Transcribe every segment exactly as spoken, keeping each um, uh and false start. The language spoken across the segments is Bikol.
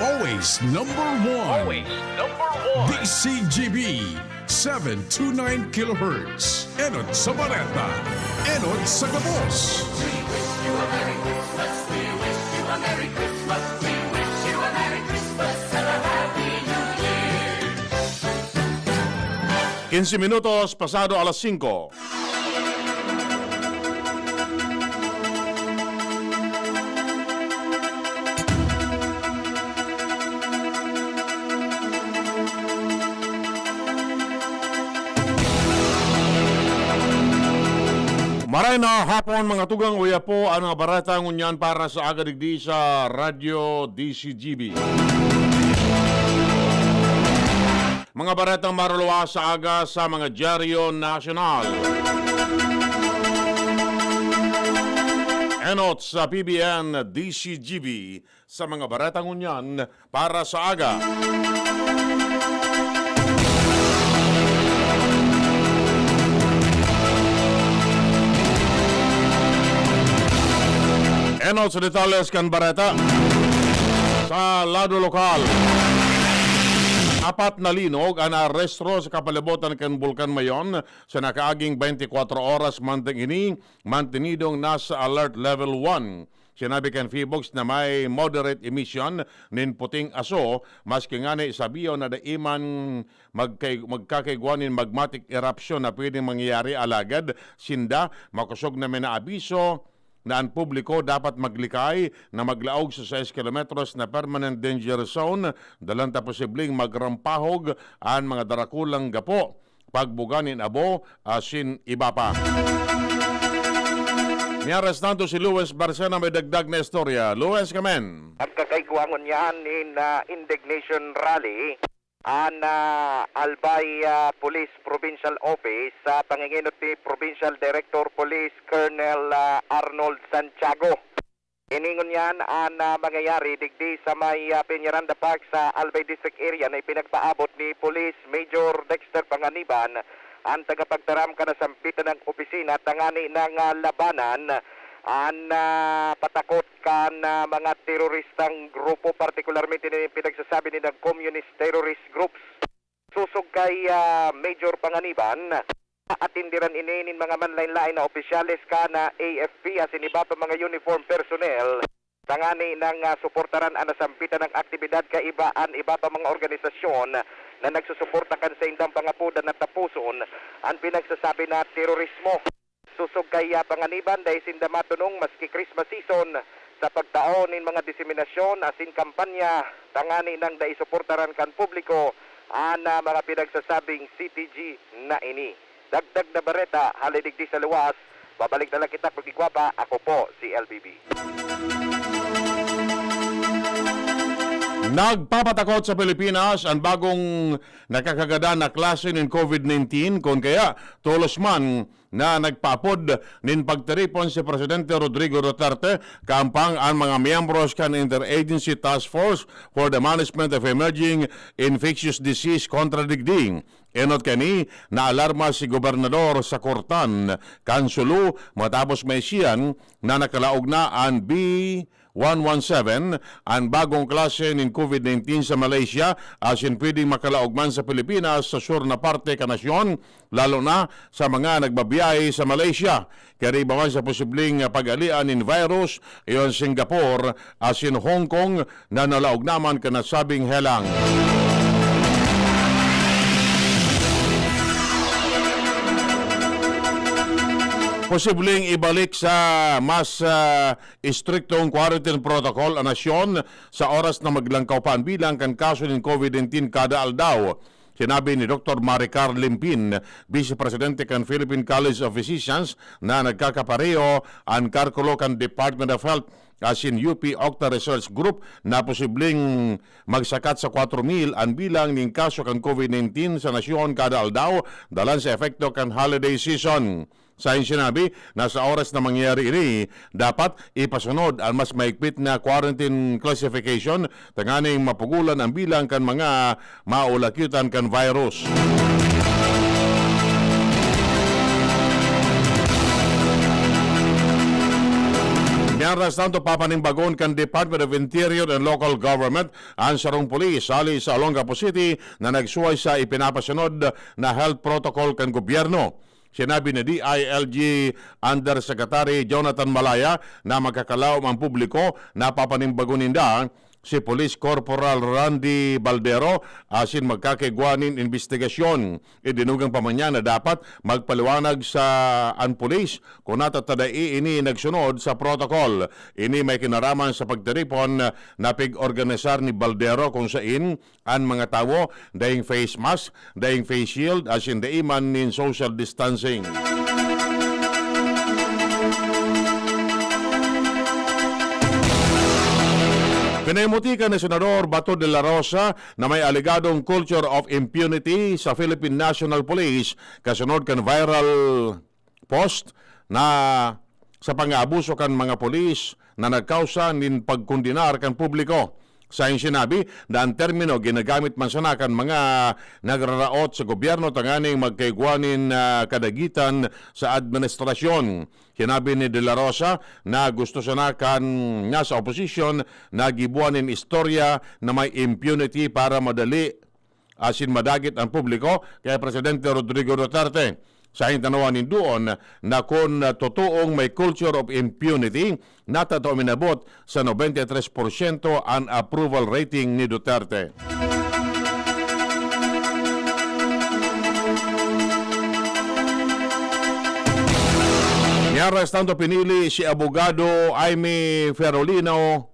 Always number one. Always number one. D C G B, seven two nine kilohertz. Enot sa Bareta. Enot sa gabos. We wish you a Merry Christmas. We wish you a Merry Christmas. We wish you a Merry Christmas and a Happy New Year. Quince minutos pasado alas singko. Maray na hapon, mga tugang, uya po ang mga bareta ngunyan para sa aga digdi sa Radyo D C G B. Mga baretang maruluwas sa aga sa mga dyaryo nasyonal. Enot sa P B N D C G B sa mga bareta ngunyan para sa aga. Enot sa detalles kan bareta. Sa lado lokal, apat na linog an naarestro sa kapalibotan kan Bulkan Mayon sa nakaaging twenty-four oras mantang ini mantenidong nasa alert level one. Sinabi kan Phivolcs na may moderate emission nin puting aso, maski ngani sabihon na dai man magkay-, magkakaigwa nin magmatic eruption na pwedeng mangyayari, alagad sinda makosog na minaabiso na an publiko dapat maglikay na maglaog sa sais kilometros na permanent danger zone, dalan ta posibleng magrampahog an mga darakulang gapo, pagbuga nin abo, asin iba pa. Miares tanto si Luis Barcena may dagdag na istorya. Luis, kamen. Nagkakaigwa ngunyan nin, ah, indignation rally an, ah, Albay, ah, Police Provincial Office sa pangingenot ni Provincial Director Police Colonel, ah, Arnold Santiago. Ini ngunyan an, ah, mangyayari digdi sa may, ah, Peñaranda Park sa Albay District Area na ipinagpaabot ni Police Major Dexter Panganiban, an tagapagtaram kan nasambitan na opisina, tangani nang, ah, labanan an, ah, patakot kan, ah, mga teroristang grupo, partikularmente na yung pinagsasabi nilang communist terrorist groups. Sosog kay, ah, Major Panganiban, atindiran ini nin mga manlaen-laen na opisyales kan, ah, A F P asin iba pa mga uniform personnel, tangani nang, ah, suportaran an nasambitan na aktibidad kaiba an iba pa mga organisasyon na nagsusuporta kan saindang pangapodan na taposon an pinagsasabi na terorismo. Sosog kay, ah, Panganiban, dai sinda matunong maski Christmas season sa pagtao nin mga diseminasyon asin kampanya tangani nang dai suportaran kan publiko an, ah, mga pinagsasabing C T G na ini. Dagdag na bareta, hale digdi sa luwas. Babalik na lang kita kun igwa pa. Ako po si L B B. Nagpapatakot sa Pilipinas an bagong nakakagadan na klase nin covid nineteen, kun kaya tolos man na nagpaapod nin pagtiripon si Presidente Rodrigo Duterte, kampang an mga miyembros kan Interagency Task Force for the Management of Emerging Infectious Disease kontra digdi. Enot kani, naalarma si Gobernador sa Kortan kan Sulu matapos maisihan na nakalaog na an B one one seven, an bagong klase nin covid nineteen sa Malaysia, asin pwedeng makalaog man sa Pilipinas, sa sur na parte kan nasyon, lalo na sa mga nagbabiyahe sa Malaysia. Kaiba man sa posibleng pag-alian nin virus, iyon Singapore asin Hong Kong na nalaog naman kan nasabing helang. Posibleng ibalik sa mas, ah, istriktong quarantine protocol an nasyon sa oras na maglangkaw pa an bilang kan kaso nin covid nineteen kada aldaw. Sinabi ni Doktor Maricar Limpin, Vice Presidente kan Philippine College of Physicians, na nagkakapareho an kalkulo kan Department of Health asin U P Octa Research Group na posibleng magsakat sa kwatro mil an bilang nin kaso kan covid nineteen sa nasyon kada aldaw, dalan sa epekto kan holiday season. Sa sinabi na sa oras na mangyayari ini, dapat ipasunod an mas mahigpit na quarantine classification tanganing mapugolan an bilang kan mga maulakitan kan virus. Mientras tanto, papanimbagon kan Department of Interior and Local Government an sarong pulis hali sa Olongapo City na nagsuhay sa ipinapasunod na health protocol kan gobyerno. Sinabi ni D I L G Undersecretary Jonathan Malaya na magkakalaom ang publiko na papanimbagon ninda si Police Corporal Randy Baldero asin magkakaigwa nin imbestigasyon. Idinugang pa man niya na dapat magpaliwanag sa an pulis kun natatadai ini nagsunod sa protocol. Ini may kinaraman sa pagtiripon na pig-organisar ni Baldero kung sain an mga tawo daing face mask, daing face shield, asin dai man nin social distancing. Pinaimuti kan ni Senador Bato de la Rosa na may alegadong culture of impunity sa Philippine National Police kasunod kan viral post na sa pang-aabuso kan mga pulis na nagkausa nin pagkondenar kan publiko. Saing sinabi na an termino ginagamit man sana kan mga nagraraot sa gobyerno tanganing magkaigwa nin, ah, kadagitan sa administrasyon. Sinabi ni De La Rosa na gusto sana kan nasa oposisyon na gibuan nin istorya na may impunity para madali asin madagit an publiko kay Presidente Rodrigo Duterte. Saing tanawan nindoon na kun totoong may culture of impunity, natatao minabot sa nobenta y tres porsyento an approval rating ni Duterte. Mientras tanto, pinili si Abogado Aimee Ferolino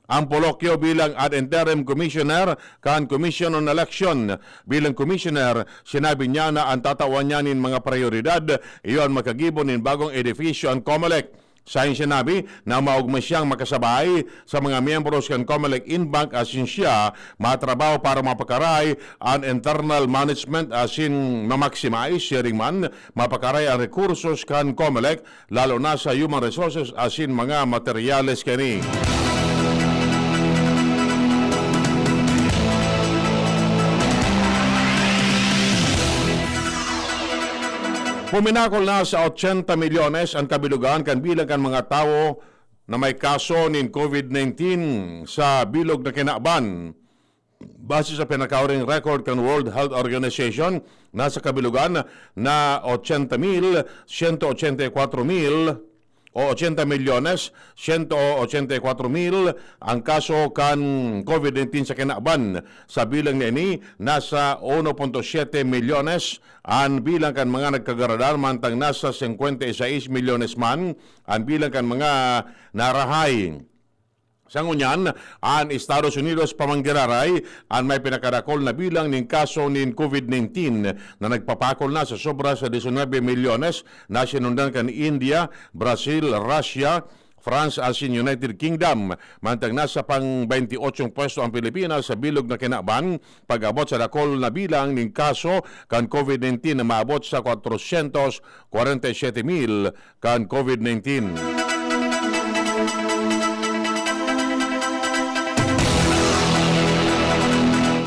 ang Polokyo bilang ad interim commissioner kan Commission on Election. Bilang commissioner, sinabi niya na ang tatawan niya nin mga prayoridad, iyo an magkagibo nin bagong edifisyo an Comelec. Saing sinabi na maogma siyang makasabay sa mga miyembros kan Comelec Inbank asin siya matrabaho para mapakaray an internal management asin ma-maximize, siring man, mapakaray an rekursos kan Comelec, lalo na sa human resources asin mga materyales kani. Puminakol na sa ochenta milyones an kabilugan kan bilang kan mga tawo na may kaso nin COVID nineteen sa bilog na kinaban. Base sa pinakauring record kan World Health Organization, nasa kabilugan na ochenta mil, siyento ochenta y kwatro mil o ochenta milyones, siyento ochenta y kwatro mil ang kaso kan COVID nineteen sa kinaban. Sa bilang na ini, nasa uno punto siyete milyones an bilang kan mga nagkagaradan, mantang nasa singkwenta y sais milyones man an bilang kan mga narahay. Sa ngunyan, an Estados Unidos pa man giraray an may pinakadakul na bilang nin kaso nin COVID nineteen na nagpapakol na sa sobra sa disinuyebe milyones na sinundan kan India, Brazil, Russia, France asin United Kingdom. Mantang nasa pang baynti otsong pwesto ang Pilipinas sa bilog na kinaban, pag-abot sa dakul na bilang nin kaso kan COVID nineteen na maabot sa kwatrosyentos kwarenta y siyete mil kan COVID nineteen.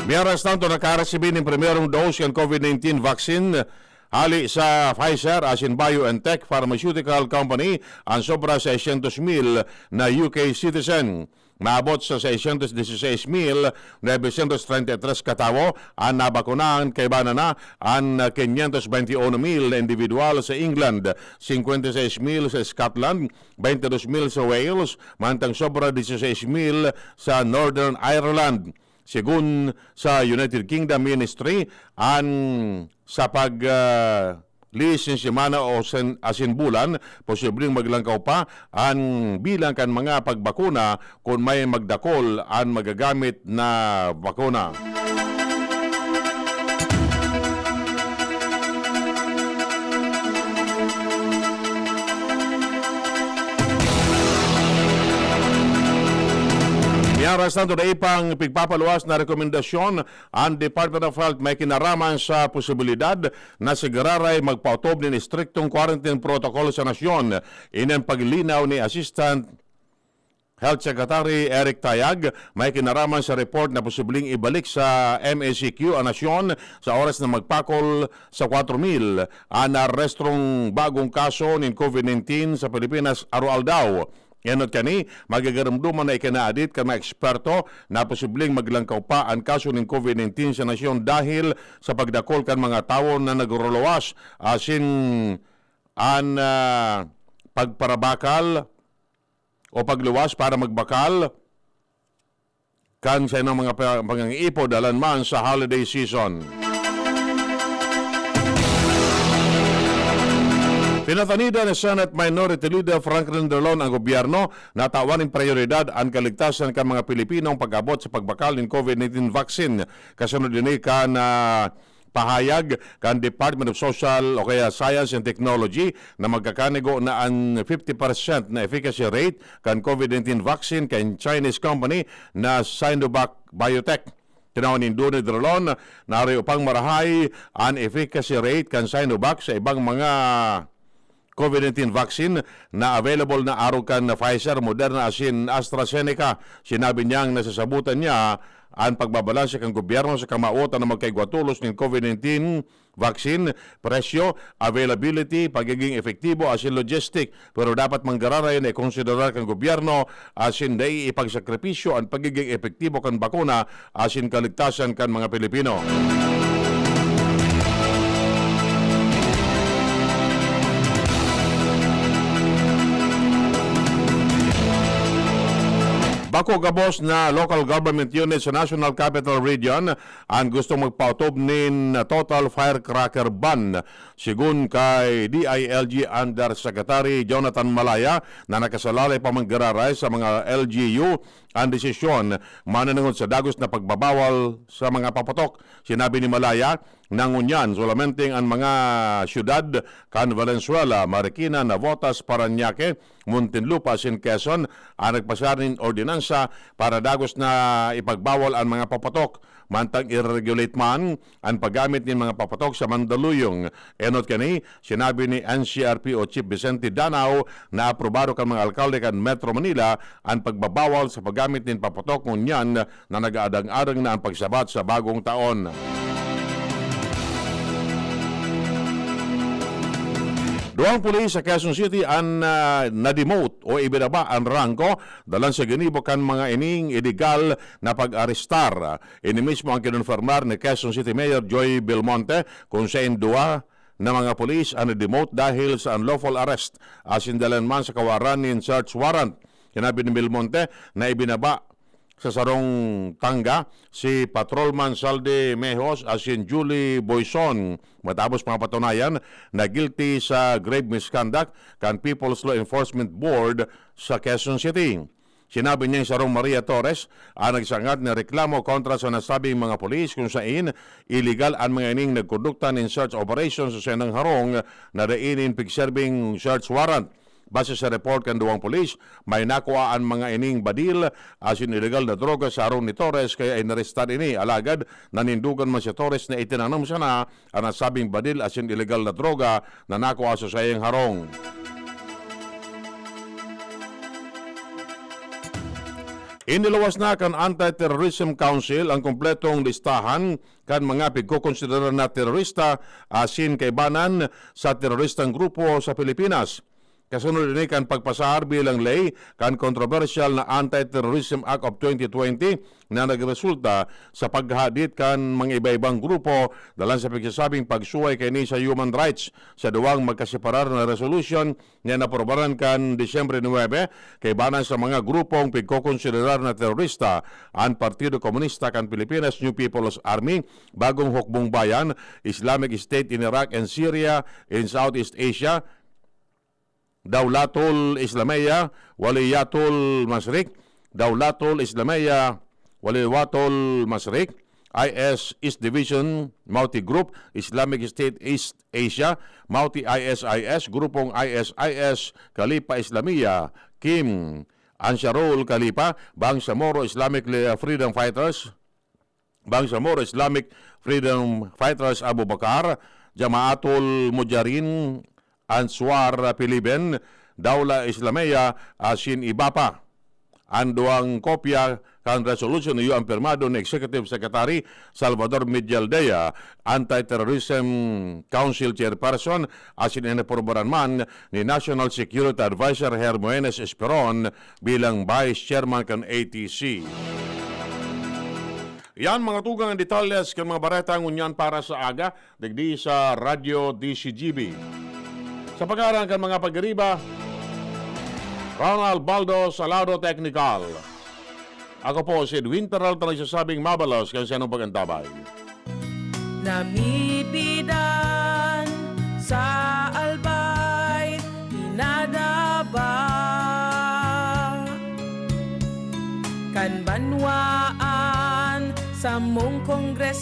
Mientras tanto, nakaresibi nin primerong dose kan COVID nineteen vaccine hali sa Pfizer asin BioNTech Pharmaceutical Company an sobra seiscientos mil na U K citizen. Maabot sa seiscientos dieciséis mil novecientos treinta y tres katawo an nabakunahan, kaiba na an quinientos veintiuno mil na individual sa England, cincuenta y seis mil sa Scotland, veintidós mil sa Wales, mantang sobra dieciséis mil sa Northern Ireland. Segun sa United Kingdom Ministry, an sa pag, ah, lihis nin semana o sen-, asin bulan, posibleng maglangkaw pa an bilang kan mga pagbakuna kun may magdakul an magagamit na bakuna. Mientras tanto, dai pang pigpapaluwas na rekomendasyon an Department of Health may kinaraman sa posibilidad na si giraray magpaotob nin estriktong quarantine protocol sa nasyon. Ini an paglinaw ni Assistant Health Secretary Eric Tayag, may kinaraman sa report na posibleng ibalik sa M A C Q an nasyon sa oras na magpakol sa kwatro mil an narehistrong bagong kaso nin COVID nineteen sa Pilipinas aroaldaw. Enot kani, magigarumduman na ikinaadit kan mga eksperto na posibleng maglangkaw pa an kaso nin COVID nineteen sa nasyon dahil sa pagdakol kan mga tawo na nagruluwas asin an, ah, pagparabakal o pagluwas para magbakal kan saindang mga pa-, pangangiipod dalan man sa holiday season. Pinatanidan ni Senate Minority Leader Franklin Drilon ang gobyerno na tawan nin prioridad an kaligtasan kan mga Pilipinong pag-abot sa pagbakal nin COVID nineteen vaccine. Kasunod ini kan, ah, pahayag kan Department of Social o kaya Science and Technology na magkakanigo na an fifty percent na efficacy rate kan COVID nineteen vaccine kan Chinese company na Sinovac Biotech. Tinawan nindo ni Drilon na aroyo pang marahay an efficacy rate kan Sinovac sa ibang mga COVID nineteen vaccine na available na arog kan Pfizer, Moderna asin AstraZeneca. Sinabi niyang nasasabotan niya an pagbabalanse kan gobyerno sa kamawot na magkaigwa tolos nin COVID nineteen vaccine, presyo, availability, pagiging epektibo asin logistic. Pero dapat manggararay na ikonsiderar kan gobyerno asin dai ipagsakripisyo an pagiging epektibo kan bakuna asin kaligtasan kan mga Pilipino. Bako gabos na local government unit sa National Capital Region an gustong magpaotob nin total firecracker ban. Sigon kay D I L G Undersecretary Jonathan Malaya na nakasalalay pa manggararay sa mga L G U an desisyon mananangod sa dagos na pagbabawal sa mga paputok. Sinabi ni Malaya na ngunyan solamente an mga syudad kan Valenzuela, Marikina, Navotas, Parañaque, Muntinlupa asin Quezon an nagpasar nin ordinansa para dagos na ipagbawal an mga paputok. Mantang i-regulate man an paggamit nin mga paputok sa Mandaluyong. Enot kani, sinabi ni N C R P O Chief Vicente Danao na aprobado kan mga alkalde kan Metro Manila an pagbabawal sa paggamit nin paputok ngunyan na nag-aadang-adang na an pagsabat sa bagong taon. Duwang pulis sa Quezon City an, ah, na-demote o ibinaba an ranggo dalan sa ginibo kan mga ining iligal na pag-arestar. Ini mismo ang kinonfirmar ni Quezon City Mayor Joy Belmonte, kung saen duwa na mga pulis an na-demote dahil sa unlawful arrest asin dalan man sa kawaran nin search warrant. Sinabi ni Belmonte na ibinaba sa sarong tangga si Patrolman Saldi Mejos asin Julie Boyson matapos mapatunayan na guilty sa grave misconduct kan People's Law Enforcement Board sa Quezon City. Sinabi niyang sarong Maria Torres ang nagsangad na reklamo kontra sa nasabing mga pulis kung sain iligal an mga ining nagkondukta nin search operation sa saindang harong na dai nin pigserbing search warrant. Base sa report kan duwang pulis, may nakua an mga ining badil asin ilegal na droga sa harong ni Torres kaya inarestar ini. Alagad nanindogan man si Torres na itinanom sana an nasabing badil asin ilegal na droga na nakua sa saiyang harong. Iniluwas na kan Anti-Terrorism Council ang kompletong listahan kan mga pigkokonsiderar na terorista asin kaibanan sa teroristang grupo sa Pilipinas. Kasunod ini kan pagpasar bilang ley kan kontrobersyal na Anti-Terrorism Act of twenty twenty na nagresulta sa paghahadit kan mga iba-ibang grupo dalan sa pagsasabing pagsuhay kaini sa human rights. Sa duwang magkaseparar na resolution na naprobaran kan Disyembre nuebe, kaibanan sa mga grupong pigkokonsiderar na terorista, an Partido Komunista kan Pilipinas, New People's Army, Bagong Hukbong Bayan, Islamic State in Iraq and Syria in Southeast Asia, Dawlatul Islamiyah, Waliyatul Masrik, Dawlatul Islamiyah, Waliyatul Masrik, I S East Division, Mauti Group, Islamic State East Asia, Mauti I S I S, Grupong I S I S, Kalipa Islamiyah, Kim, Ansarul Kalipa, Bangsamoro Islamic Li-, Freedom Fighters, Bangsamoro Islamic Freedom Fighters Abu Bakar, Jamaatul Mujarin Answar Piliben, Daula Islamiyah, asin iba pa. An duwang kopya kan resolution iyo an pirmado ni Executive Secretary Salvador Medialdea, Anti-Terrorism Council Chairperson, asin inaprubaran man ni National Security Advisor Hermogenes Esperon bilang Vice Chairman kan A T C. Yan, mga tugang, ang detalyes kan mga bareta ngunyan para sa aga, digdi sa Radyo D C G B. Sa pangaran kan mga pagiriba, Ronald Baldo, sa Lado Technical. Ako po si Edwin Peralta, nagsasabing mabalos kan siyanong pag-antabay. Namibidan sa Albay, pinadaba kan banwaan sa mong Kongres